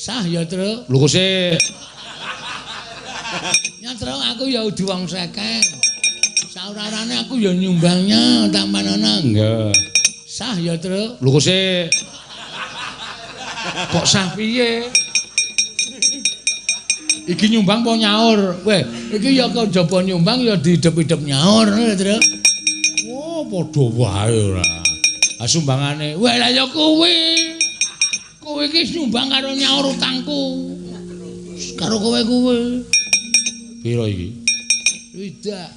Sah ya, Truk. Lho kok sik. Ya, Truk, aku ya udu wong sekeng. Saurarane aku ya nyumbangnya tampanana. Nggih. Sah ya, Truk. Lho kok sik. Kok sah piye? Iki nyumbang apa nyaur? Weh, iki ya kejaba nyumbang ya diidep-idep nyaur, ngono lho, Truk. Oh, padha wae ora. Ah sumbangane. Weh, lah ya kuwi. Kowe iki nyumbang karo nyaur utangku. Karo kowe kuwi. Piro iki? Widak.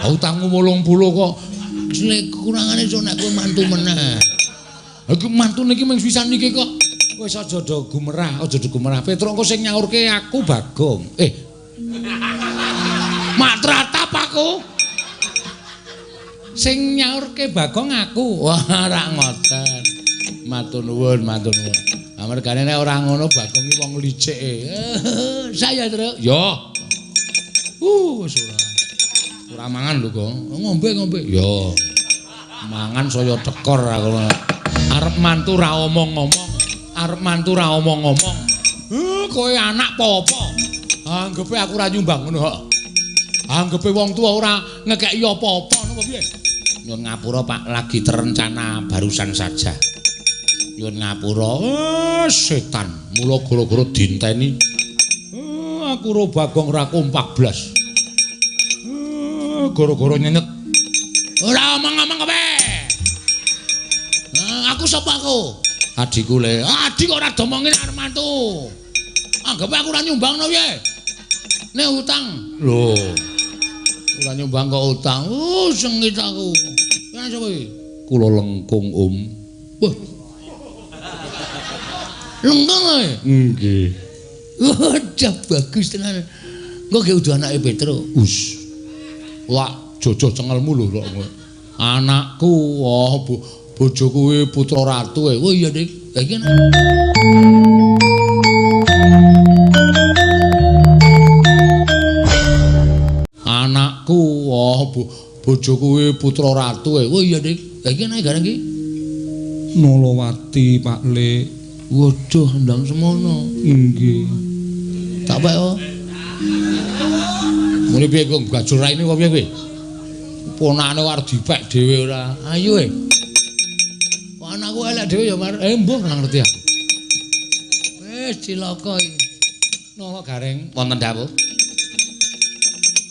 Ah utangmu 80 kok. Nek kurangane iso nek kowe mantu meneh. Ha iki mantune iki mung sisan iki kok. Wis aja do gumerah, aja do gumerah. Petruk engko sing nyaurke aku Bagong. Mak tratap aku. Sing nyaurke Bagong aku. Wah, ora ngoten. Matur nuwun, matur nuwun. Amargane nek ora ngono Bagong iki wong licik. Saya, Truk. Yo. Wis ora. Ora mangan lho, Gong. Ngombe-ngombe. Yo. Mangan saya tekor aku. Arep mantu ra omong-omong. Arep mantu ra omong-omong. Kowe anak apa-apa? Anggepe aku ora nyumbang ngono kok. Anggepe wong tua ora ngekeki apa-apa ngono piye? Nyuwun ngapura, Pak, lagi terencana barusan saja. Nyuwun ngapura. Setan. Mula gara-gara dinteni. Aku ro Bagong ra kompak blas. Gara-gara nyenyet. Ora omong-omong kowe. Aku sapa aku? Adikku le. Adik ora domongin arep mantu. Anggepe aku ora nyumbangno piye? Nek utang. Lho. Ora nyumbang kok utang. Sengit aku. Kene sapa iki? Kula lengkung, Om. Wah. Lengkung kowe? Nggih. Waduh, bagus tenan. Engko ge udu anake Petro. Us. Lak jojo cengelmu lho kok. Anakku, oh bojo kuwi putra ratu e. Oh iya, Dik. Lah iki anakku, oh bojo kuwi putra ratu e. Oh iya, Dik. Lah iki anake gareng iki. Nolowati, Pak Le. Waduh, ndang semono. Nggih. Tak pek oh. Muni piye kok gajul raine kok piye kowe? Ponakane arep dipek dhewe ora. Ayo e. Kok anakku elek dhewe ya, Mar. Mbuh ora ngerti aku. Wis cilaka iki. Nolo Gareng wonten dawuh.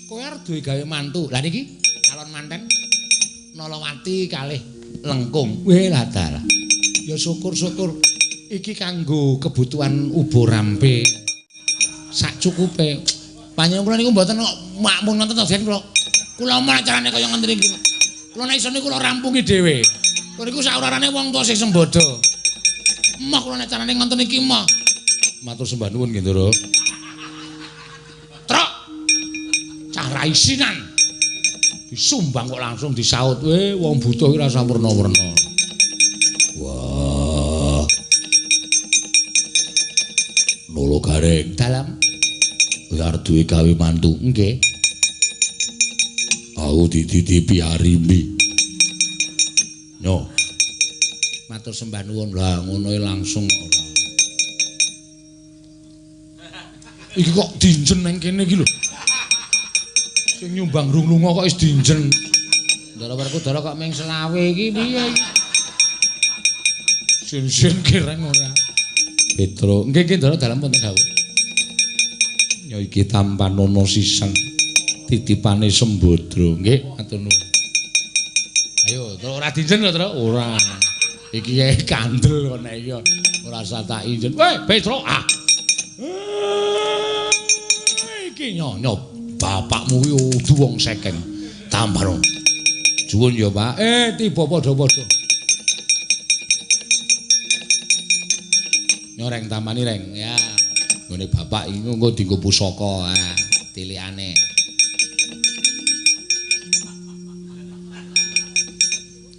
Kowe arep duwe gawe mantu. Lah niki calon manten Nolowati kalih Lengkung. Weh lah dalah. Ya syukur-syukur iki kanggo kebutuhan ubo rampe. Sak cukupe. Panjenengan kula niku mboten kok makmun ngoten to, Den kula. Kula mon acarane kaya ngoten iki. Kula nek iso niku kula rampungi dhewe. Kula niku saurarane wong tuwa sing sembodo. Emoh kula nek carane ngoten iki emoh. Matur sembah nuwun nggih, Ndoro. Truk. Cah ra isinan. Disumbang kok langsung disaut. Weh, wong butuh iki rasa werna-werna. Wah. Nolo Gareng dalam kowe arep duwe gawe mantu. Nggih. Aku dititipi Arimbi. Nyo. Matur sembah nuwun. Lah ngono langsung ora. Iki kok dinjen nang kene iki lho. Sing nyumbang rung lunga kok wis dinjen. Ndara Werkudara kok ming selawe iki piye iki? Sin-sin kireng ora. Petro, nggih nggih Ndara dalem wonten dawuh. Ya iki tampanono sisan titipane Sembadra. Nggih, matur nuwun. Ayo, terus ora dinjen lho, Tru. Ora. Iki kandel kok nek iki ora usah tak injen. Weh, Petro, ah. Iki nyonyo bapakmu kuwi udu wong sekeng. Tampano. Juwun ya, Pak. Tiba padha-padha. Nyoreng tampani reng. Ya. Nggone bapak iki engko dienggo pusaka, ah, tilikane.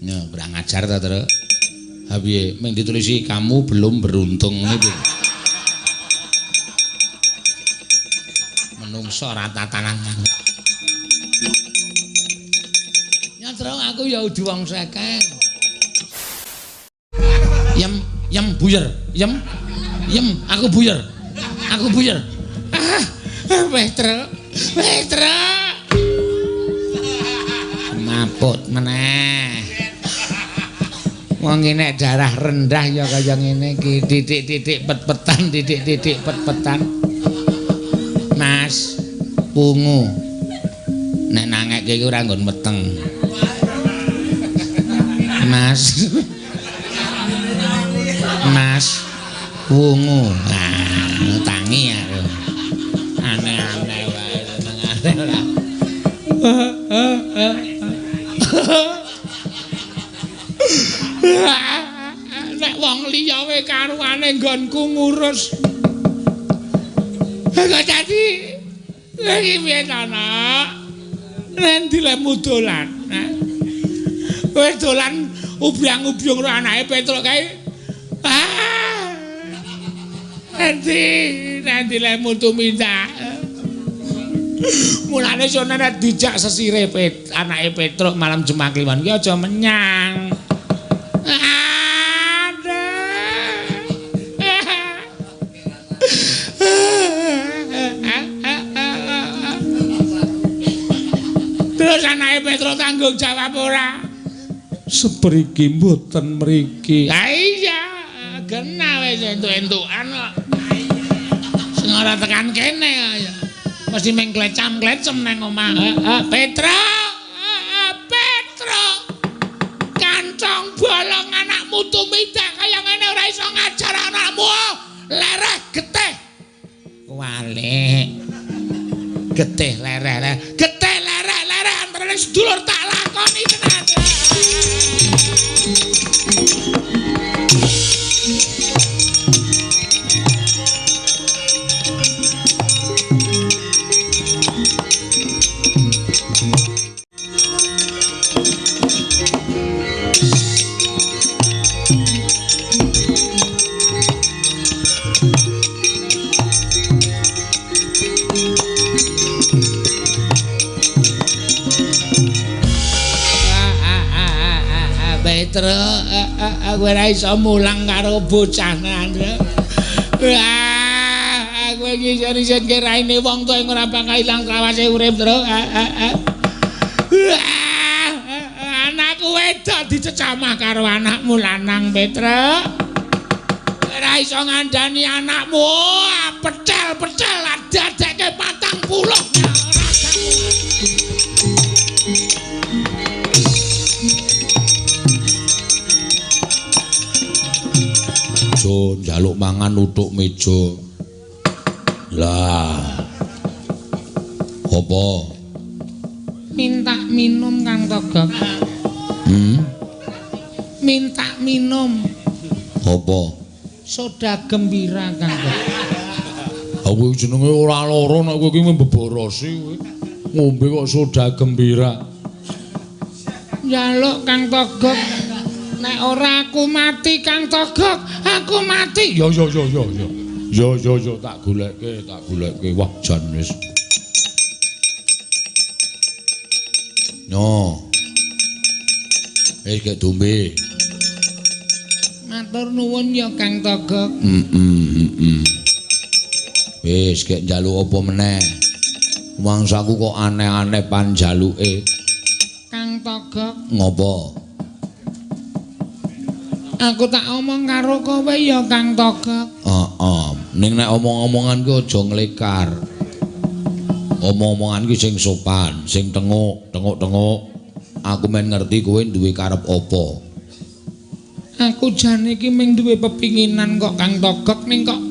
Nyo, kurang ajar ta, Tru. Ha piye? Ming ditulisi kamu belum beruntung ngene piye? Menungso ora tatanan. Ya, Tru, aku ya udu wong sekeng. Yem, yem buyer, yem. Yem, aku buyer. Aku buyer. Ah, Petro. Petro. Maput meneh. Wong nek darah rendah ya kaya ngene iki, titik-titik pet-petan, titik-titik pet-petan. Mas, pungu. Nek nangekke iki ora nggon meteng. Mas. Mas, wungu. Nah, tangi aku. Aneh-aneh wae senengane ora. Nek wong liya wae karuane nggonku ngurus. Kok dadi iki piye to, Nak? Nendi lemu dolan? Wis dolan ubyang-ubyung karo anake Petruk kae. Ah. Nendi lemu tumindak. Mulane sono nek dijak sesire anake Petruk malam Jumat Kliwon ki aja menyang. Terus anake Petruk tanggung jawab ora? Sepriki mboten mriki. Ha iya, genah wis entuk-entukan kok. Sing ora tekan kene ya. Mesti meng klecam-klecem nang omah. Petruk, Petruk. Kancong bolong anakmu tumindak kaya ngene ora iso ngajar anakmu. Lereh getih. Walik. Getih lereh. Getih lereh lereh antarane sedulur tak lakoni tenan. Aku ora iso mulang karo bocah nandra. Wah, aku iki iso-iso raine wong tuwa ora bakal ilang selawase urip, Tru. Anakku wedok dicecamah karo anakmu lanang, Petruk. Ora iso ngandani anakmu, pecel-pecel dadekke 40. Njaluk mangan utuk meja. Lah. Apa? Minta minum Kang Togok. Minta minum. Apa? Soda gembira Kang Togok. Aku jenenge ora lara nek kowe iki mbeborosi kowe. Ngombe kok soda gembira. Njaluk Kang Togok. Nek ora aku mati Kang Togok, aku mati. Yo yo yo yo yo. Yo yo yo tak goleke, tak goleke. Wah, jan wis. No. Wis gek dombe. Matur nuwun ya Kang Togok. Wis gek njaluk apa meneh? Mangsaku kok aneh-aneh panjaluke. Kang Togok. Ngopo? Aku tak omong karo kowe ya Kang Togok. Heeh. Ning nek omong-omongan ki aja nglekar. Omong-omongan ki sing sopan, sing tenguk, tenguk-tenguk. Aku men ngerti kowe duwe karep apa. Aku jane iki mung duwe pepinginan kok Kang Togok, ning kok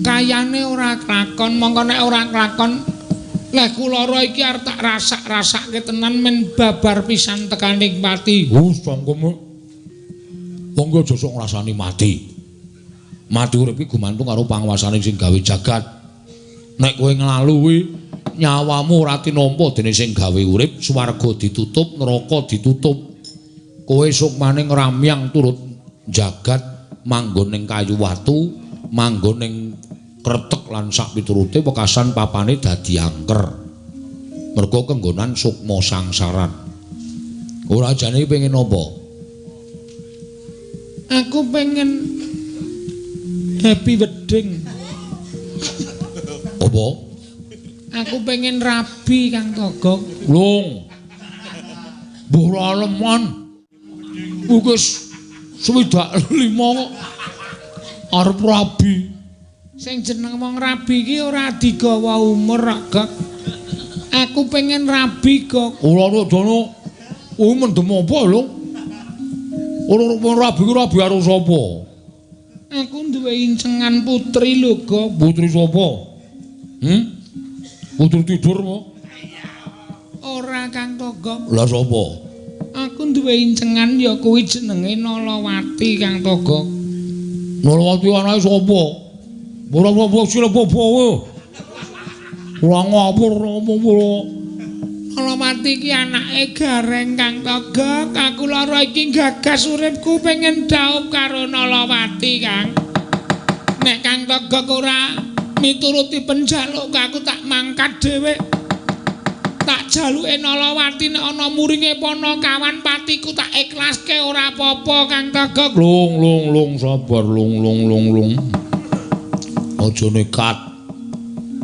kayane ora klakon. Mongko nek ora klakon, leh kula iki arep tak rasak-rasake tenan men babar pisan tekaning pati. Wus cangkeme. Wong ki aja sok ngrasani mati. Mati urip iki gumantung karo panguwasane sing gawe jagat. Nek kowe nglalu kuwi nyawamu ora tinampa dening sing gawe urip, swarga ditutup, neraka ditutup. Kowe sukmane ngramyang turut jagat manggon ning kayu watu, manggon ning kretek lan sak piturute wekasan papane dadi angker. Mergo kenggonan sukma sangsaran. Ora jane pengen apa? Aku pengen Happy wedding. Apa? Aku pengen rabi Kang Togok. Lung. Mbah aleman. Wis 65 kok arep rabi. Sing jeneng wong rabi iki ora digawa umur kok, Gok. Aku pengen rabi, Gok. Ora ono dono. Kuwi mendem apa lho? Ora rabi ku rabi karo sapa? Aku duwe incengan putri lho, Gok. Putri sapa? Putri tidur mo? Ora Kang Togok. Lah sapa? Aku duwe incengan ya kuwi jenenge Nalawati Kang Togok. Nalawati anake sapa? Ora apa-apa sira apa kowe. Ora ngapur ngomong. Nalawati iki anake Gareng Kang Togok. Aku lara iki gagas uripku pengen dhaup karo Nalawati Kang. Nek Kang Togok ora mituruti penjalukku aku tak mangkat dhewe. Tak jaluke Nalawati nek ana muringe Panakawan patiku tak ikhlaske ora apa-apa Kang Togok. Lung lung lung sabar lung lung lung lung. Aja nekat.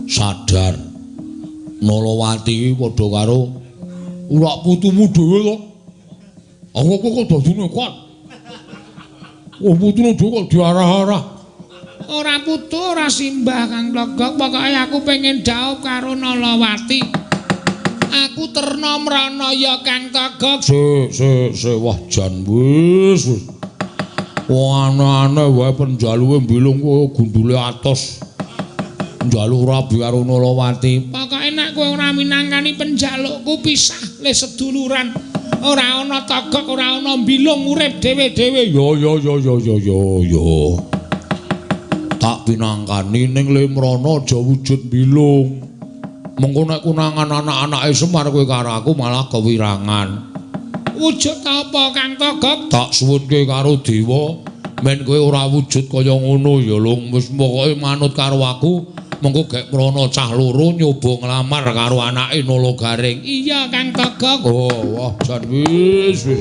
Sadar. Nalawati iki padha karo urak putumu dhewe to. Aku kok dadi nekat. Oh putune dhewe kok diarah-arah. Ora putu ora simbah Kang Togok, pokoke aku pengen dhaup karo Nalawati. Aku terna mrana ya Kang Togok. Sik sik sik wah jan wis. Wah aneh-aneh wae penjaluke mbilung kowe gundule atos. Njaluk rabi karo Nalawati. Pokoke nek kowe ora minangkani penjalukku pisah le seduluran. Ora ana Togok, ora ana mbilung urip dhewe-dhewe. Ya ya ya ya ya ya ya. Tak pinangkani ning le mrana aja wujud mbilung. Mengko nek konangan anak-anake Semar kowe karo aku malah kewirangan. Wujud apa Kang Togok? Tak suwunke karo dewa men kowe ora wujud kaya ngono ya lung. Wis pokoke manut karo aku, mengko gek mrana cah loro nyoba nglamar karo anake Nala Gareng. Iya Kang Togok. Oh wah jan wis wis.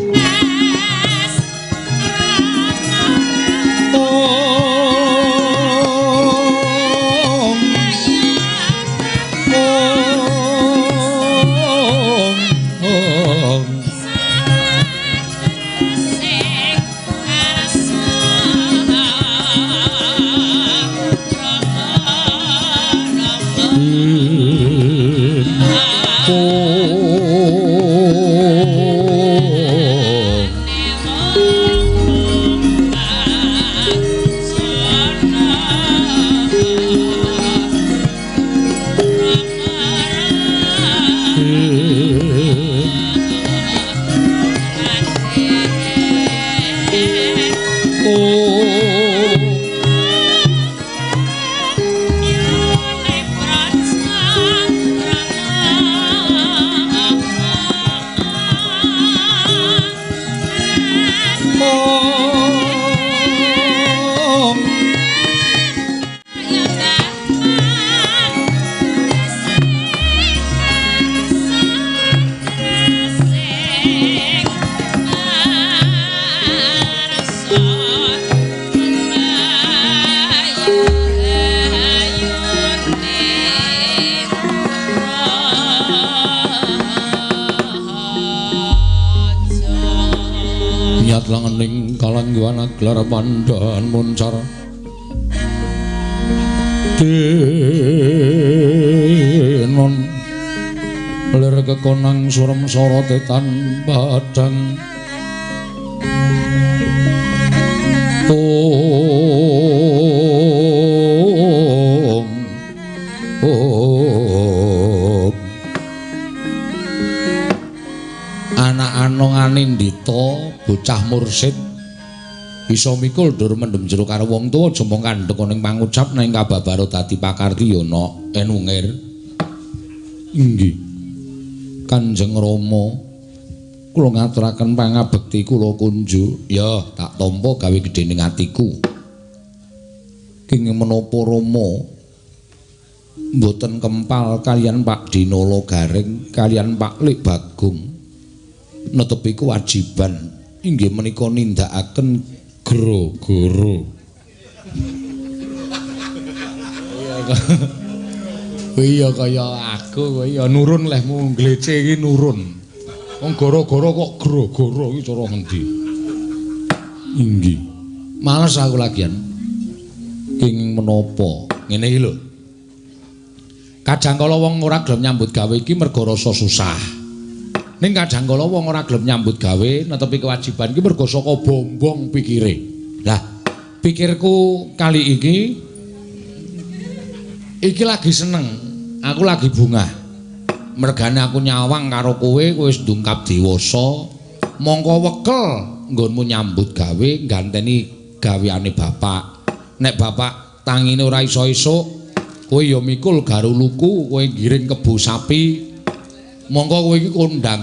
Langening kalangguhan gelar pandhan muncar denon lir kekonang surem sorote tan padang om om anak-anak anindita bocah mursid bisa mikul dur mendem jero karo wong tuwa aja mung kandhek ning pangucap nang kababaro dadi pakarti ya nok enungir. Inggih Kanjeng Rama kula ngaturaken pangabekti kula kunjuk ya tak tampa gawe gedhe ning atiku. Kenging menapa Rama mboten kempal kaliyan Pak Dinala Gareng kaliyan Pak Lik Bagong netepi kewajiban inggih menika nindakaken gara-gara. Kowe ya kaya aku, kowe ya nurun lehmu nglece iki nurun. Wong gara-gara kok gara-gara iki cara ngendi? Inggih. Males aku lagian. Kenging menapa? Ngene iki lho. Kadang kala wong ora gelem nyambut gawe iki mergo rasa susah. Ning kadang kala wong ora gelem nyambut gawe netepi kewajiban iki mergo saka bombong pikire. Lah, pikirku kali iki iki lagi seneng, aku lagi bungah. Mergane aku nyawang karo kowe, kowe wis ndungkap dewasa, mongko wekel nggonmu nyambut gawe ganteni gaweane bapak. Nek bapak tangine ora iso esuk, kowe ya mikul garuluku, kowe ngiring kebo sapi. Mongko kowe iki kondang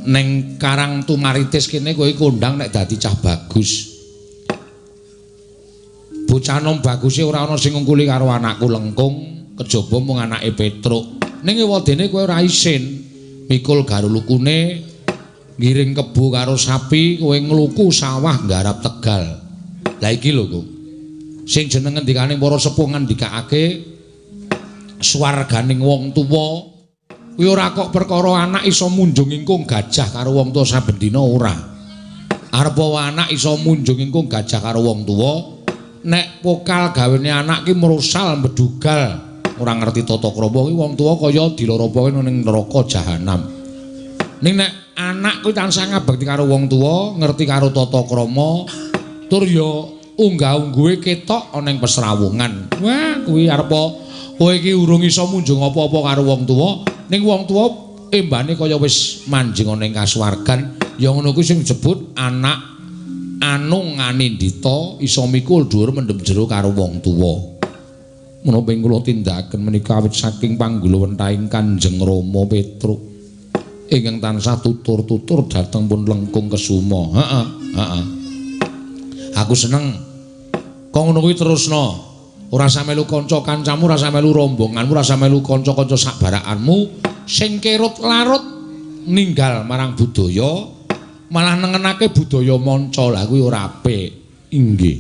ning Karang Tumaritis kene, kowe kondang nek dadi cah bagus. Bocah nom baguse ora ana sing ngungkuli karo anakku Lengkung, kejaba mung anake Petruk. Ning ewadene kowe ora isin mikul garulukune, ngiring kebo karo sapi, kowe ngluku sawah nggarap Tegal. Lah iki lho, Kung. Sing jeneng ngendikane para sepuh ngendikake swarganing wong tuwa kuwi ora kok perkara anak iso munjung ingkung gajah karo wong tuwa saben dina ora. Arep anak iso munjung ingkung gajah karo wong tuwa, nek pokal gawene anak ki mrosal medugal ora ngerti tata krama kuwi wong tuwa kaya diloropoke ning neraka jahanam. Ning nek anak kuwi tansah ngabekti karo wong tuwa, ngerti karo tata krama, tur ya unggah-ungguhe ketok ana ing pesrawungan. Wah, kuwi arep kowe iki urung iso munjung apa-apa karo wong tuwa, ning wong tuwa embane kaya wis manjing ana ing kasuwargan. Ya ngono kuwi sing disebut anak anung anindita iso mikul dhuwur mendem jero karo wong tuwa. Menapa ing kula tindakaken menika awit saking panggulawentahing Kanjeng Rama Petruk ingkang tansah tutur-tutur dhateng pun Lengkung Kesuma. Heeh, heeh. Aku seneng. Kok ngono kuwi terusno. Ora usah melu kanca kancamu, ora usah melu rombonganmu, ora usah melu kanca-kanca sak barakanmu sing kerut larut ninggal marang budaya, malah nengenake budaya manca. Lah kuwi ora apik. Inggih.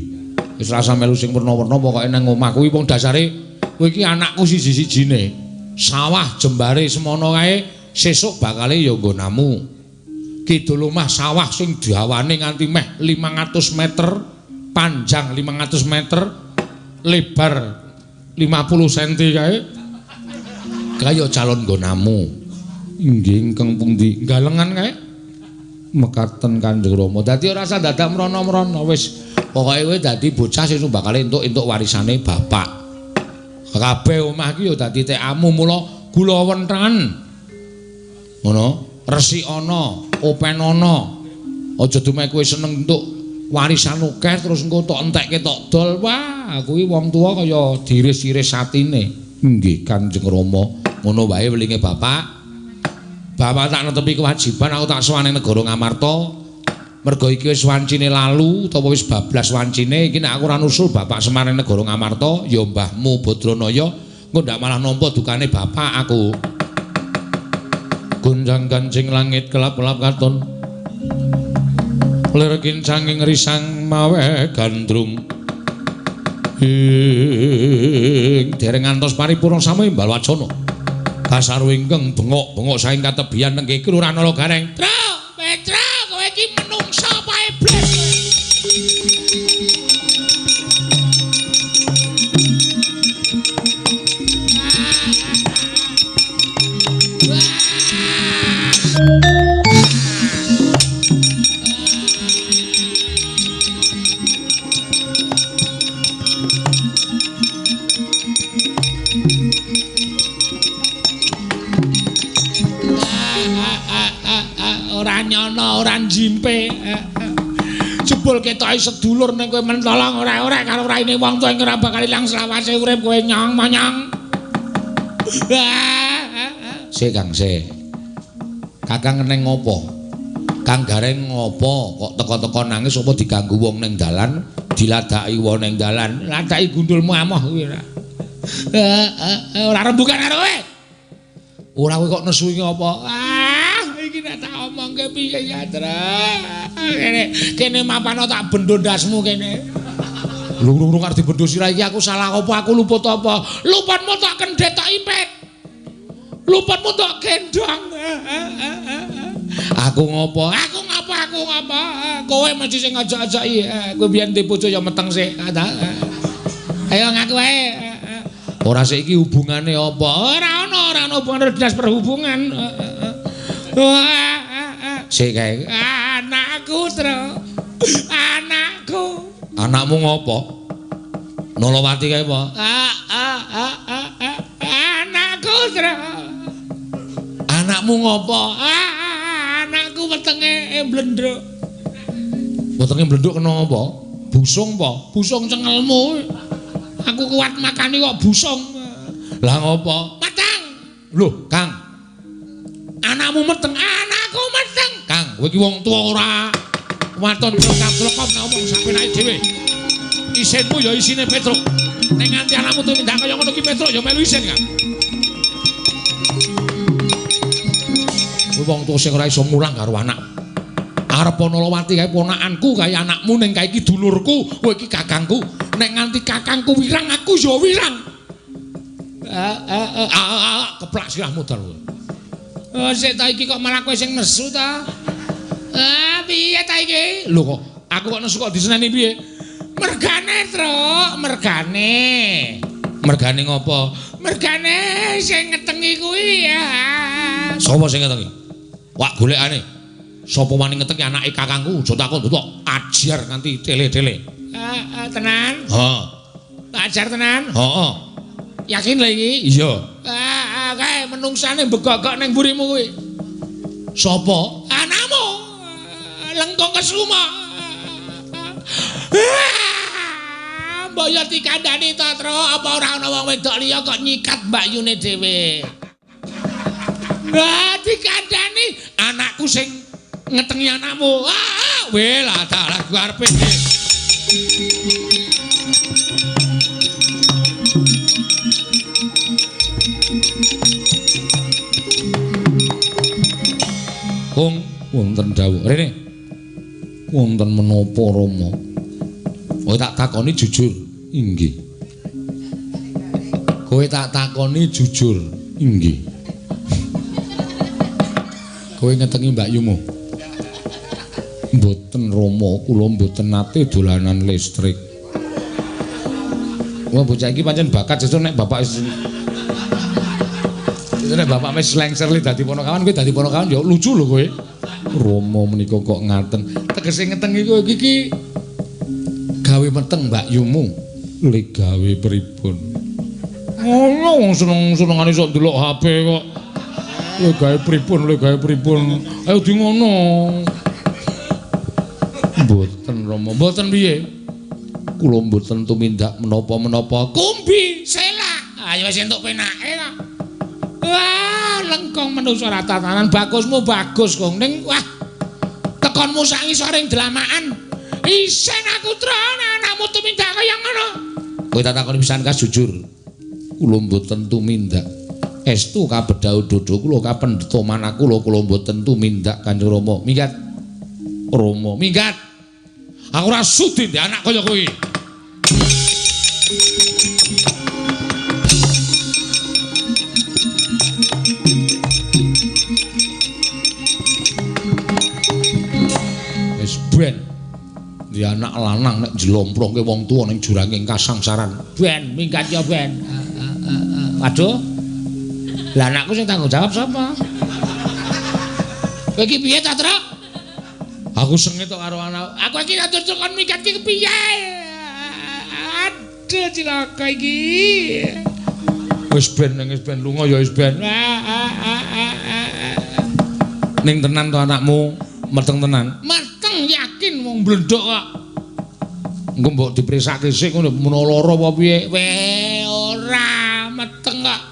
Wis ora usah melu sing werna-werna, pokoke nang omah kuwi wong dasare kowe iki anakku siji-sijine. Sawah jembare semono kae sesuk bakale ya nggonamu. Kidul omah sawah sing dawane nganti meh 500 meter, panjang 500 meter, lebar 50 cm kae. Kaya calon nggonamu. Inggih ingkang pundi? Galengan kae. Mekaten Kanjeng Rama. Dadi ora usah dadak mrono-mrono, wis pokoke kowe dadi bocah sing bakal entuk-entuk warisane bapak. Kabeh omah iki ya dadi tekamu, mula gula wenthen. Ngono, resikana, openana. Aja dumeh kowe seneng entuk warisan akeh terus engko tok entekke tok dol. Wah, kuwi wong tuwa kaya diris-iris atine. Nggih Kanjeng Rama, ngono wae welinge bapak. Bapak tak netepi kewajiban, aku tak sowan ning negara Ngamarta. Mergo iki wis wancine lalu utawa wis bablas wancine, iki nek aku ora nusul bapak Semar ning negara Ngamarta, ya mbahmu Badranaya engko ndak malah nampa dukane bapak aku. Gonjang-ganjing langit kelap-kelap katon. Lir kincanging risang mawe gandrung. Ing dereng ngantos paripurna sami imbal wacana. Kasaru ingkang bengok-bengok saking katebian nengke Kelurahan Nala Gareng. Tru, Petro, kowe iki menungsa apa iblis kowe? Ora nyono, ora njimpe. Jebul ketoke sedulur ning kowe mentolong ora-ora karo raine wong tuwa ing ora bakal ilang selawase urip kowe nyong monyong. Sik Kang, sik. Kakang neng ngopo? Kang Gareng ngopo kok teko-teko nangis apa diganggu wong ning dalan, diladaki wong ning dalan, ladaki gundulmu amoh kuwi ora. Ora rembukan karo kowe. Ora kowe kok nesu iki apa? Ah, iki nek tak omongke piye ya, Tru. Kene kene mapano tak bendo ndasmu kene. Lurung-lurung arep dibendho sirah iki aku salah apa, aku luput apa? Luputmu tok kendhet tok ipet. Luputmu tok gendong. Aku ngopo? Aku ngopo? Aku ngopo? Kowe mesti sing ngajak-ajaki. Kowe biyen di bojo ya meteng sik. Ayo ngaku wae. Ora sik iki hubungane apa? Ora ana, ora ana hubungane dinas perhubungan. Sik kae. Anakku, Tru. Anakku. Anakmu ngopo? Nolowati kae apa? Anakku, Tru. Anakmu ngopo? Anakku wetenge mblendhuk. Wetenge mblendhuk kena apa? Busung apa? Busung cengelmu. Aku kuat makani kok busung. Lah ngopo? Meteng. Loh, Kang. Anakmu meteng, anakku meteng. Kang, kowe iki wong tuwa ora waton blokap-blokop ngomong sapenake dhewe. Isinmu ya isine Petruk. Nek nganti anakmu tumindak kaya ngono ki Petruk ya melu isin, Kang. Kowe wong tuwa sing ora iso mulang karo anak. Arep Nolowati kae ponakanku, kae anakmu ning kae iki dulurku, kowe iki kakangku. Nek nganti kakangku wirang, aku ya wirang. Keplak sirahmu dal kowe. Oh, sik ta iki kok malah kowe sing nesu ta? Ah, piye ta iki? Lho kok aku kok nesu kok diseneni piye? Mergane, Truk, mergane. Mergane ngopo? Mergane sing ngetengi kuwi ya. Sapa sing ngetengi? Wak golekane. Sapa wani ngetengi anake kakangku? Aja takon tok ajar nganti tele-tele. Tenan? Heeh. Ajar tenan? Heeh. Yakin lho iki? Iya. Kae menungsane begogok ning mburimu kuwi. Sapa? Anakmu. Lengkung kesuma. Mbok yo dikandani to, Tru, apa ora ana wong wedok liya kok nyikat mbakyune dhewe. Wah, dikandani anakku sing ngetengi anakmu. Ah, weh lah dalah arepe. Kung wonten dawuh. Rene. Wonten menapa Rama? Kowe tak takoni jujur. Inggih. Kowe tak takoni jujur. Inggih. Kowe ngetengi mbakyumu? Mboten Rama, kula mboten nate dolanan listrik. Wah, bocah iki pancen bakat sesuk nek bapak wis nek bapak wis lengser li dadi ponokawan, kowe dadi ponokawan ya lucu lho kowe. Rama menika kok ngaten. Tegese ngetengi kowe iki gawe meteng mbakyumu. Le gawe pripun? Ngono wong seneng-senengane sok ndelok HP kok. Le gawe pripun, le gawe pripun. Ayo di ngono. Mboten Rama, mboten piye? Kula mboten tumindak menapa-menapa. Kumbi selak. Ayo wis entuk penake kok. Wah, lengkong manusa ora tatanan. Bagusmu bagus, Kong. Ning wah, tekonmu sak ngisoring dlamakan. Isin aku, Tru, anakmu tumindak kaya ngono. Kowe tak takoni pisan kas jujur. Kula mboten tumindak. Estu kabedhau dodo kula kapendheta manah kula, kula mboten tumindak Kanjeng Rama. Minggat. Rama, minggat. Aku ora sudi ndek anak kaya kowe. Wis ben. Di anak lanang nek njlomprongke wong tuwa ning juranging kasangsaran. Ben, minggat ya ben. Waduh. Lah anakku sing tanggung jawab sapa? Kowe iki piye ta, Truk? Aku sengit kok karo anak. Aku iki atur kon minggat iki kepiye? Aduh cilaka iki. Wis ben, wis ben lunga ya wis ben. Ning tenan to anakmu meteng tenan? Meteng yakin wong blendhok kok. Engko mbok dipresake sik ngono menawa lara apa piye? Weh ora meteng kok.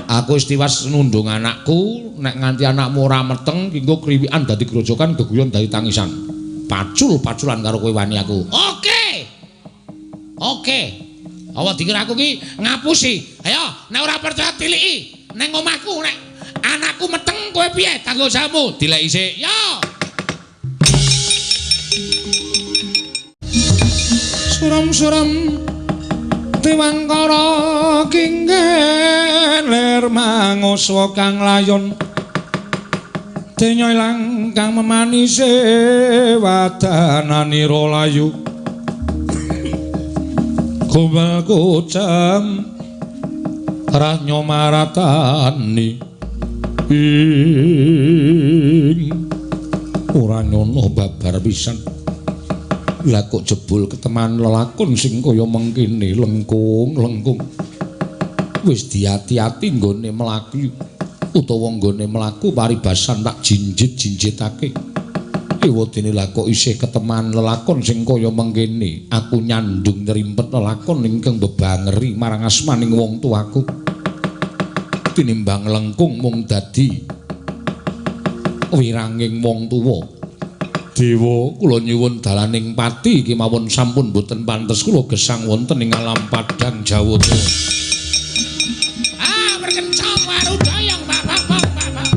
Aku wis tiwas nundung anakku, nek nganti anakmu ora meteng ki engko kriwikan dadi grojokan, geguyon dadi tangisan. Pacul-paculan karo kowe wani aku. Oke. Oke. Awa dikira aku ki ngapusi. Ayo, nek ora percaya tiliki neng omahku nek anakku meteng kowe piye tanggung jawabmu? Dileki sik. Yo. Suram-suram Tiwangkara kinggen lir manguswa kang layon denya ilang kang memanise wadananira layu gombal kucem ranyo maratani ing ora nyono babar pisan. Lah kok jebul keteman lelakon sing kaya mengkene lengkung-lengkung. Wis diati-ati nggone mlaku utawa nggone mlaku paribasan tak jinjit-jinjitake. Ewadene lah kok isih keteman lelakon sing kaya mengkene. Aku nyandung nyrimpet lelakon ingkang bebangeri marang asmaning wong tuaku. Tinimbang lengkung mung dadi wiranging wong tuwa. Dewa, kula nyuwun dalaning pati kemawon sampun boten pantes kula gesang wonten ing alam padang Jawata. Ah, berkencang warudayang bapak bapak.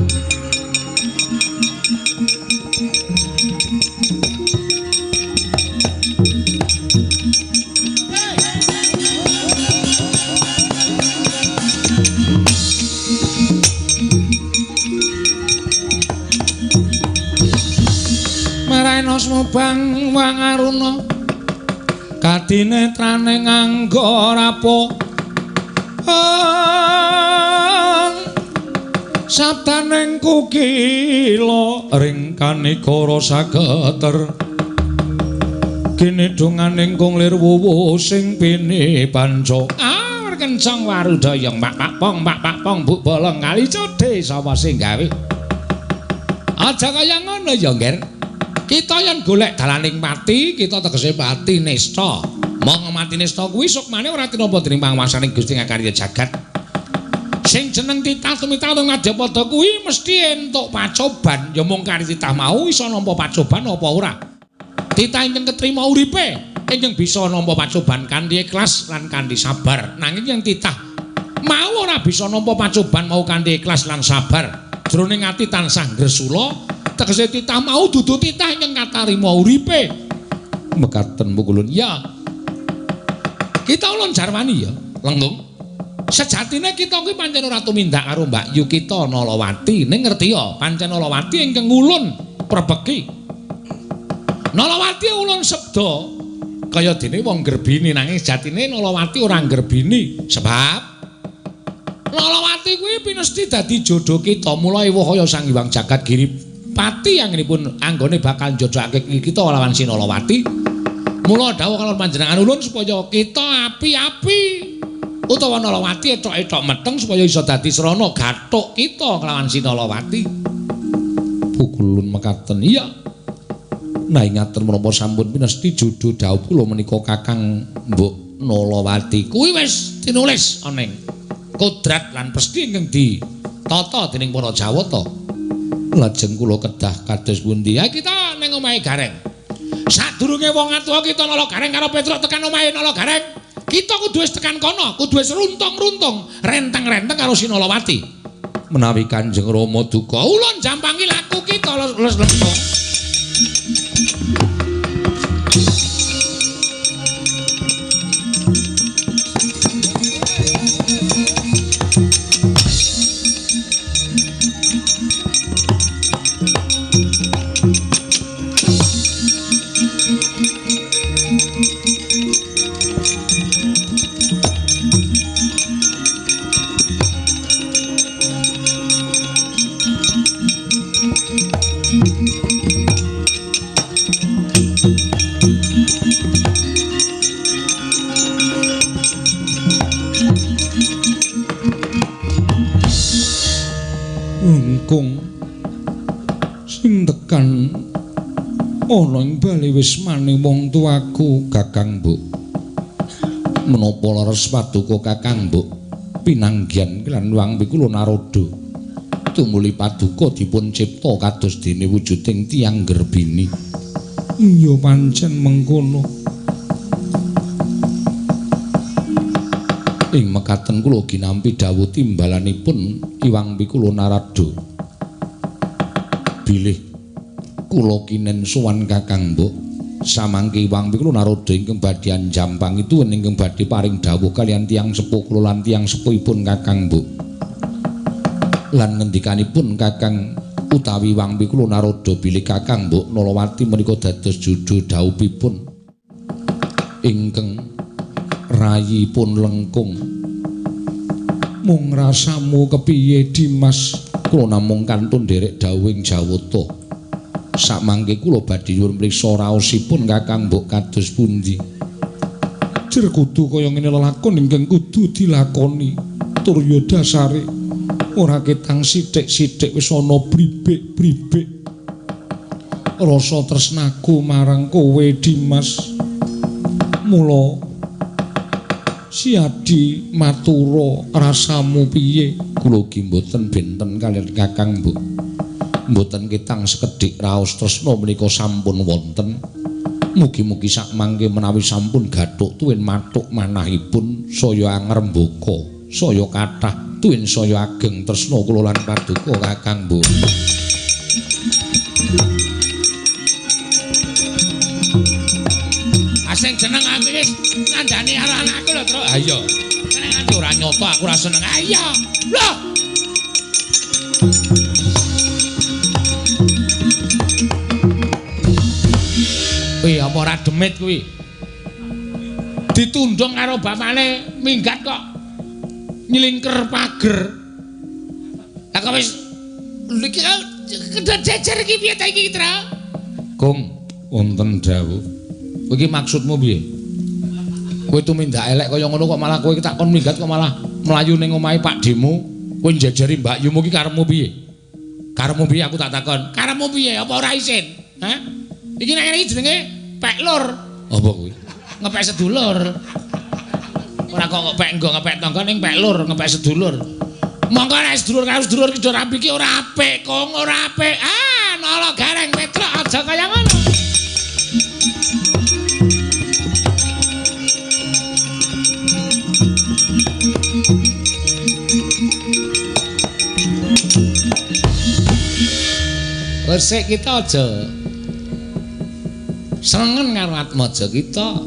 Mubang wangaruna kadinetrane nganggo rapo sabdaning kukila ring kanegara sageter kinidunganing kung lir wuwu sing pini panca. Ah, kencang warudayang pak pak pong pak pak pong buk bolong kali codhe sapa sing gawe. Aja kaya ngono ya, Ngger. Kita yen golek dalaning pati, kita tegese pati nista. Mong mati nista kuwi sukmane ora tinampa dening panguwasaning Gusti ngakarya jagat. Sing jeneng titah tumitah ing madyapada kuwi mesti entuk pacoban. Ya mung kari titah mau iso nampa pacoban apa ora. Titah ingkang ketrima uripe, ingkang bisa nampa pacoban kanthi ikhlas lan kanthi sabar. Nanging yen titah mau ora bisa nampa pacoban mau kanthi ikhlas lan sabar, jroning ati tansah ngresula. Tegese titah mau dudu titah ingkang katarima uripe. Mekaten pukulun. Ya. Kita ulun jarwani ya, Lengkung. Sejatine kita kuwi pancen ora tumindak karo Mbak Yu kita Nalawati. Ning ngerti ya, pancen Nalawati ingkang ulun prebeki. Nalawati ulun sabda kaya dene wong grebini, nanging sejatine Nalawati ora grebini. Sebab Nalawati kuwi pinesti dadi jodoh kita. Mula ewuh kaya Sang Hyang Jagat Giri Pati anggenipun anggone bakal njojokake kita lawan si Nalawati. Mula dawuh kalon panjenengan ulun supaya kita api-api utawa Nalawati etok-etok meteng supaya iso dadi srana gathuk kita kelawan si Nalawati. Pukulun mekaten. Iya. Nah ingaten menapa sampun pinesti jodoh dawuh kula menika Kakang Mbok Nalawati. Kuwi wis tinulis ana ing kodrat lan pesti ingkang ditata dening para Jawata. Lajeng kula kedah kados pundi? Ya kita ning omahe Gareng. Sadurunge wong atuwa kita Nala Gareng karo Petruk tekan omahe Nala Gareng, kita kudu wis tekan kono, kudu wis runtung-runtung, renteng-renteng karo si Nalawati. Menawi Kanjeng Rama duka, ulun jampangi laku kita les lempung. Engkung sing tekan ana ing bali wismane wong tuaku Kakang Mbok. Menapa leres paduka Kakang Mbok pinanggihan lan wang pikula Narada. Tumuli paduka dipun cipta kados dene wujuding tiyang gerbini. Iya pancen mengkono. Ing mekaten kula ginampi dawuh timbalanipun Iwang Pikula Narada. Bilih kula kinen sowan Kakang Mbok. Samangke Hyang Pikula Narada ingkang badhe anjampang itu ingkang badhe paring dawuh kaliyan tiyang sepuh kula lan tiyang sepuhipun Kakang Mbok. Lan ngendikanipun Kakang utawi Hyang Pikula Narada bilih Kakang Mbok Nalawati menika dados jodho dhaupipun ingkang rayipun lengkung. Mung rasamu kepiye Dimas? Kula namung kantun nderek dawuhing Jawata. Samangke kula badhe nyuwun priksa raosipun Kakang Mbok kados pundi. Jer kudu kaya ngene lelakon ingkang kudu dilakoni. Tur ya dasare ora ketang sithik-sithik wis ana bribik-bribik. Rasa tresnaku marang kowe Dimas. Mula Siadi matura rasamu piye? Kula ugi mboten benten kaliyan Kakang Mbok. Mboten ketang sekedhik raos tresna menika sampun wonten. Mugi-mugi sakmangke menawi sampun gathuk tuwin mathuk manahipun saya angrembaka, saya kathah tuwin saya ageng tresna kula lan paduka Kakang Mbok. Asing jeneng aku wis ngandani karo anakku lho, Truk. Ha iya. Nek nganti ora nyoto aku ora seneng. Ha iya. Lho. Kuwi apa ora demit kuwi? Ditundung karo bapane minggat kok nyelingker pager. Lah kok wis iki kedhe jejer iki piye ta iki, Tra? Kung, wonten dawuh. Kowe iki maksudmu piye? Kowe tumindak elek kaya ngono kok malah kowe tak kon minggat kok malah mlayu ning omahe Pakdhemu, kowe njejeri mbakyumu iki karepmu piye? Karepmu piye aku tak takon? Karepmu piye? Apa ora isin? Hah? Iki nek ngene iki jenenge pek lur. Apa kuwi? Ngepek sedulur. Ora kok ngepek nggo ngepek tangga ning pek lur, ngepek sedulur. Monggo nek sedulur karo sedulur iki do rapi iki ora apik, Kong, ora apik. Ah, nala gareng Petruk aja kaya ngono. Resik kita aja senengen karo Atmaja kita.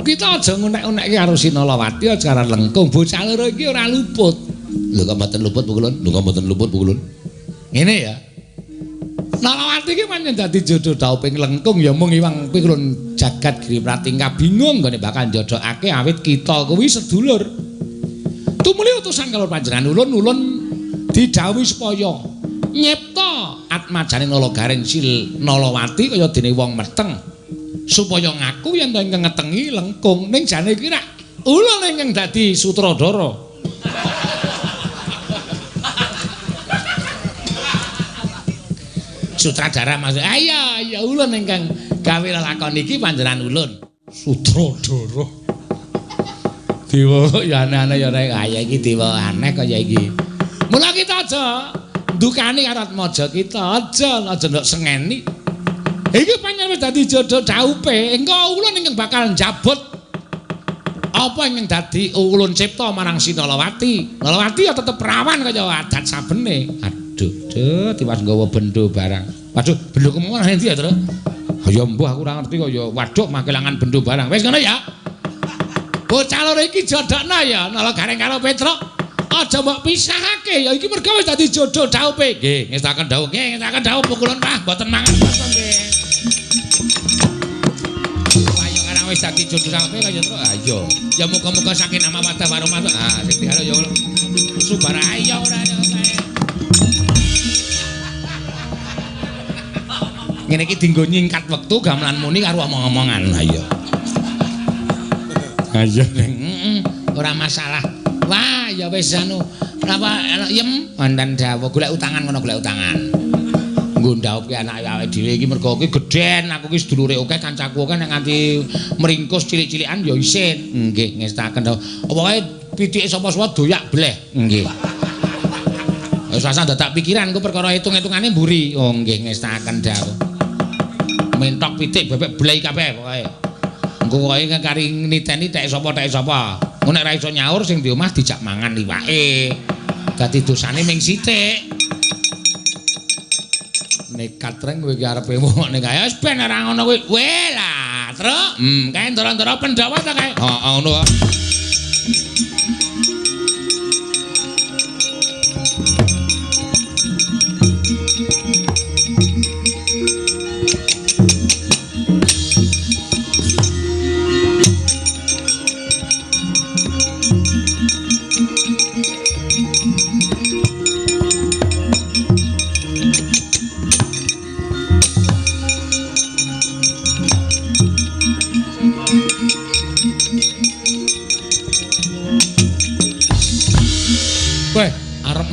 Kita aja ngunek-unekke karo Sinalawati aja karo Lengkung. Bocah loro iki ora luput. Lho kok mboten luput Bu Kulun? Lho kok mboten luput Bu Kulun? Ngene ya. Nalawati iki pancen dadi jodho dhauping Lengkung ya mung Hyang Pikulun jagat Giri Pratingka bingung nggone bakal njodhokake awit kita kuwi sedulur. Tumuli utusan karo panjenengan ulun ulun didhawuhi supaya nyipta atmajane Nala Gareng Sil Nalawati kaya dene wong meteng supaya ngaku yen to ingkang ngetengi Lengkung ning jane iki rak ulun ingkang dadi sutradara. Sutradara maksud ayo ya ulun ingkang gawe lelakon iki panjenengan ulun. Sutradara. Dewa ya aneh-aneh ya rek. Kaya iki dewa aneh kaya iki. Mula kita aja ndukani karo Atmaja kita aja aja ndok sengeni. Iki pancen wis dadi jodho dhaupe. Engko ulun ingkang bakal njabut apa ingkang dadi ulun cipta marang Sinalawati. Nalawati ya tetep perawan kaya adat sabene. Aduh, duh, tiwas nggawa bendo barang. Waduh, bendo kemana endi ya, Tru? Ya mbuh aku ora ngerti kok ya. Waduh, makelangan bendo barang. Wis ngono ya. Bocah loro iki jodhokno ya, Nala Gareng karo Petruk. Aja mbok pisahake ya iki merga wis dadi jodho dhaupe. Nggih, ngestaken dhawuh. Nggih, ngestaken dhawuh pukulun Pak, mboten mangan basa nggih. Wah, ya karang wis dadi jodho dhaupe kaya Truk. Ha iya. Ya muga-muga sakinah mawaddah warahmah. Ah, sing diharap ya subara ya ora ya. Ngene iki dienggo nyingkat wektu gamelan muni karo omong-omongan. Ha iya. Ha iya. Ora masalah. Wah, ya wis anu. Napa yem wonten dawuh golek utangan ngono golek utangan. Nggo ndhaupke anake awake dhewe iki mergo iki gedhen, aku iki sedulure akeh, kancaku akeh nek nganti meringkus cilik-cilikan ya isin. Nggih, ngestaken dawuh. Pokoke pitike sapa-sapa doyak bleh. Nggih. Wis rasah dadak pikiran ku perkara hitung-hitungane mburi. Oh nggih ngestaken dawuh. Mentok pitik bebek bleh kabeh pokoke. Engko pokoke kari niteni tek sapa tek sapa. Engko nek ra iso nyaur sing di omah dijak mangan iwake. Dadi dosane ming sithik. Nekat reng kowe iki arepe wong nek kaya wis ben ora ngono kuwi. Weh lah, Truk. Kae ndara-ndara Pandhawa ta kae? Heeh, ngono kok.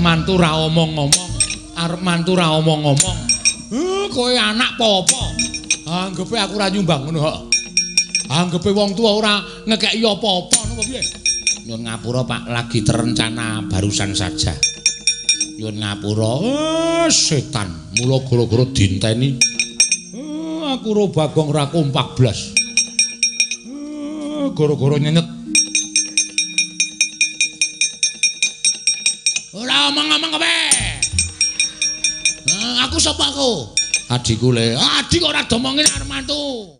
Mantu ra omong-omong, arep mantu ra omong-omong. Kowe anak apa-apa? Anggepe aku ora nyumbang ngono kok. Anggepe wong tuwa ora ngekeki apa-apa ngono piye? Nyuwun ngapura Pak, lagi terencana barusan saja. Nyuwun ngapura. Setan, mula gara-gara dinteni. Aku ro Bagong ra kompak blas. Gara-gara nyenyet. Ora omong-omong kowe. Aku sapa aku? Adikku le. Adik kok ora domongin arep mantu.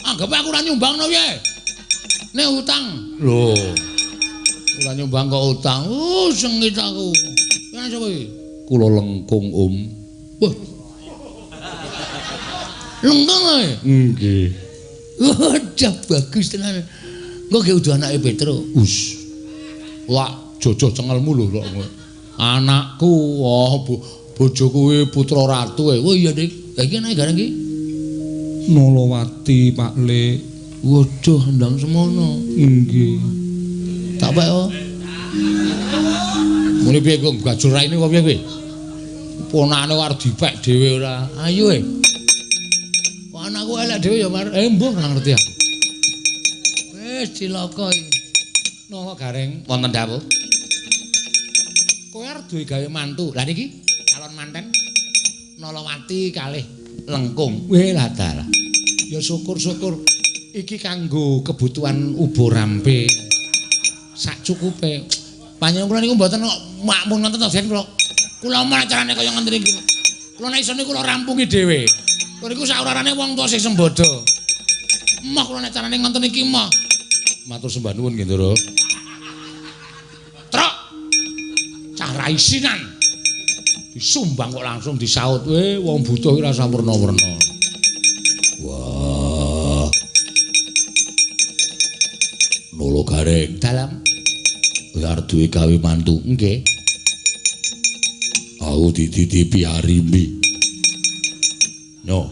Anggepe aku ora nyumbangno piye? Nek utang. Lho. Ora nyumbang kok utang. Sengit aku. Kene sapa iki? Kula Lengkung, Om. Wah. Lengkung kowe? Nggih. Wadah bagus tenan. Engko ge udu anake Petro. Us. Wah. Jojo cengelmu lho kok. Anakku, oh bojoku kuwi putra ratu e. Oh iya, Dik. Lah iki anake gareng iki? Nolowati, Pak Le. Waduh, ndang semono. Nggih. Tak pek oh. Muni piye kok gajur raine kok piye kowe? Ponakane arep dipek dhewe ora. Ayo e. Kok anakku elek dhewe ya, Mar. Mbuh ora ngerti aku. Wis cilaka iki. Nolo Gareng wonten dawuh. Kowe arep duwe gawe mantu. Lah niki calon manten Nolowati kalih Lengkung. Weh lah dalah. Ya syukur-syukur iki kanggo kebutuhan ubo rampe. Sak cukupe. Panjenengan kula niku mboten kok makmun ngoten to, Den kula. Kula omong acarane kaya ngenten iki. Kula nek isone kula rampungi dhewe. Kula niku saurarane wong tuwa sing sembodo. Emoh kula nek carane ngoten iki emoh. Matur sembah nuwun nggih, Ndara. Truk. Cah ra isinan. Disumbang kok langsung disaut. Weh, wong butuh iki ra sawerna-werna. Wah. Nolo Gareng dalam kowe arep duwe gawe mantu. Nggih. Aku dititipi Arimbi. No.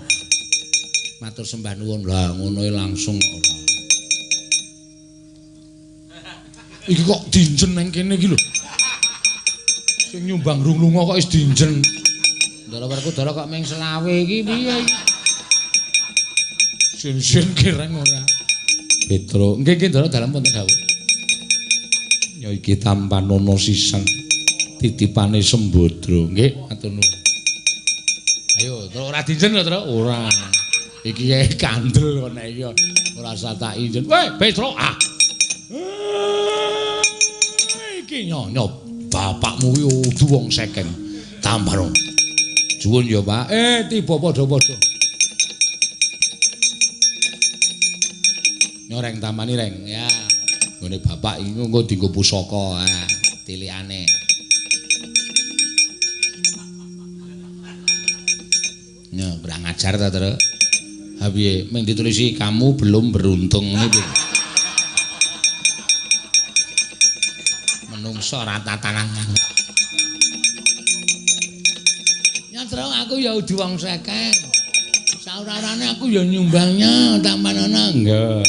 Matur sembah nuwun. Lah ngono langsung kok ora. Iki kok dinjen nang kene iki lho. Sing nyumbang rung lunga kok wis dinjen. Ndara Werkudara kok ming selawe iki piye iki? Sin-sin kireng ora. Petro, nggih nggih Ndara dalem wonten dawuh. Ya iki tampanono sisan titipane Sembadra. Nggih, matur nuwun. Ayo, Truk ora dinjen lho, Truk. Ora. Iki kandel kok nek iki ora usah tak injen. Weh, Petro, ah. Iki nyonyop bapakmu kuwi udu wong sekeng. Tampano. Juwun ya, Pak. Tiba padha-padha. Nyoreng tampani reng. Ya. Nggone bapak iki engko dienggo pusaka, ah, tilikane. Nya, kurang ajar ta, Truk. Ha piye? Ming ditulisi kamu belum beruntung ngene piye? Menungso ora tatanan. Ya, Truk, aku ya udu wong sekeng. Saurarane aku ya nyumbangnya tampanana. Nggih.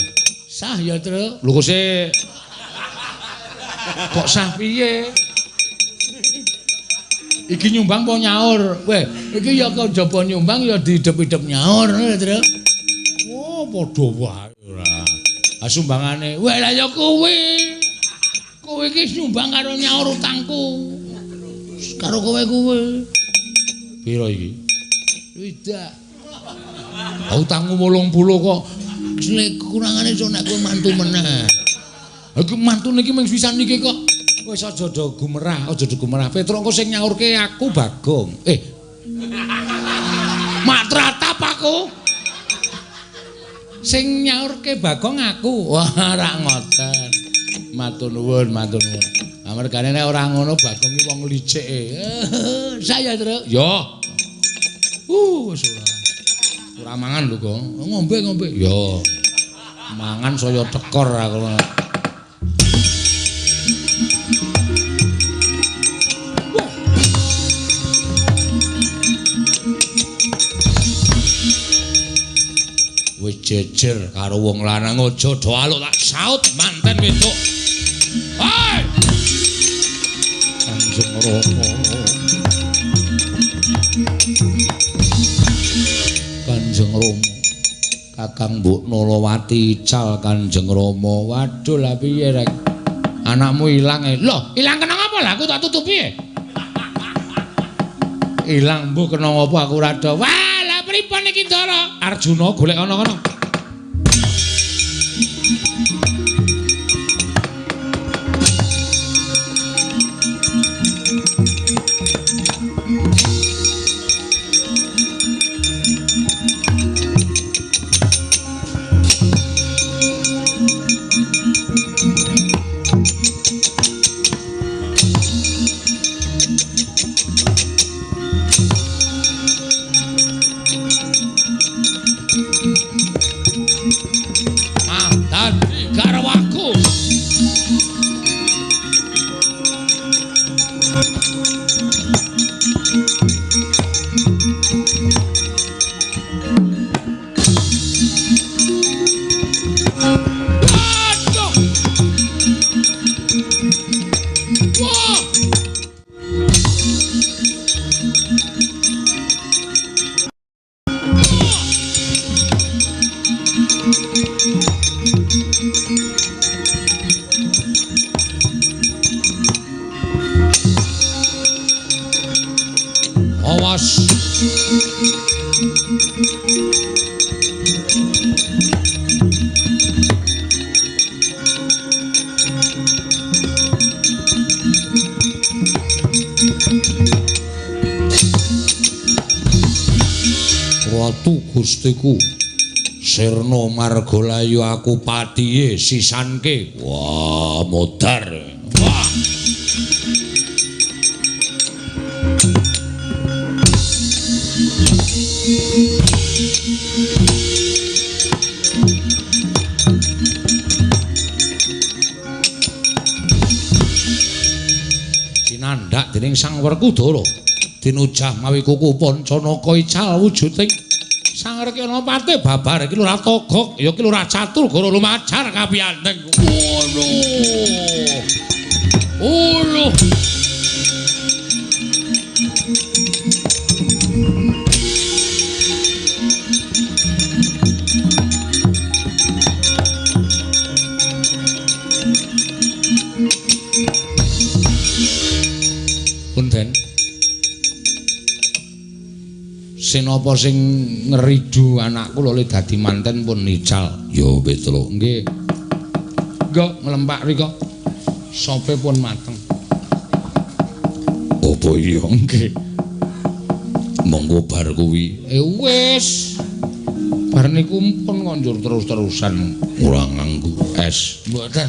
Sah ya, Truk. Lho kok sik. Kok sah piye? Iki nyumbang apa nyaur? Weh, iki ya kok jaba nyumbang ya diidep-idep nyaur ngono, Truk. Oh, padha wae ora. Ha sumbangane, weh lah ya kowe. Kowe iki nyumbang karo nyaur utangku. Karo kowe kuwi. Piro iki? Swidak. Ha utangmu 80 kok. Nek kurangane iso nek kowe mantu meneh. Ha iki mantune iki mung pisan iki kok. Wis aja do gumerah, aja do gumerah. Petro engko sing nyaurke aku Bagong. Mak tratap aku. Sing nyaurke Bagong aku. Wah, ora ngoten. Matur nuwun, matur nuwun. Amargane nek ora ngono Bagong iki wong licik. Saya, Truk. Yo. Wis ora. Ora mangan lho, Gong. Ngombe-ngombe. Yo. Mangan saya tekor aku. Wis jejer karo wong lanang aja do aluk tak saut manten wedok. Hei! Kanjeng Rama. Kanjeng Rama. Kakang Mbok Nalawati ical Kanjeng Rama. Waduh lah piye rek? Anakmu ilang e. Loh, ilang kena apa lah aku tak tutupi e. Ilang mbuh kena apa aku ora do. Wah, lah pripun iki Ndara? Arjuna golek ana kono. Awas. Ratu Gustiku Sirna Margalayu aku patihe sisanke. Wah, modar. Wah. Sinandhak dening Sang Werkudara dinujah mawi kuku Pancanaka ical wujuding Sang Rekyana Pate babar iki Lurah Togok ya ki Lurah Catur Goro lumajar kapiyanteng. Ngono. Ngono. Punten. Sinapa sing ngridu anakku lho le dadi manten pun ical. Ya Petro, nggih. Nggih, nglempak rika. Sope pun mateng. Apa iya nggih. Monggo bar kuwi. Wis. Bar niku pun konjur terus-terusan ora nganggo es. Mboten.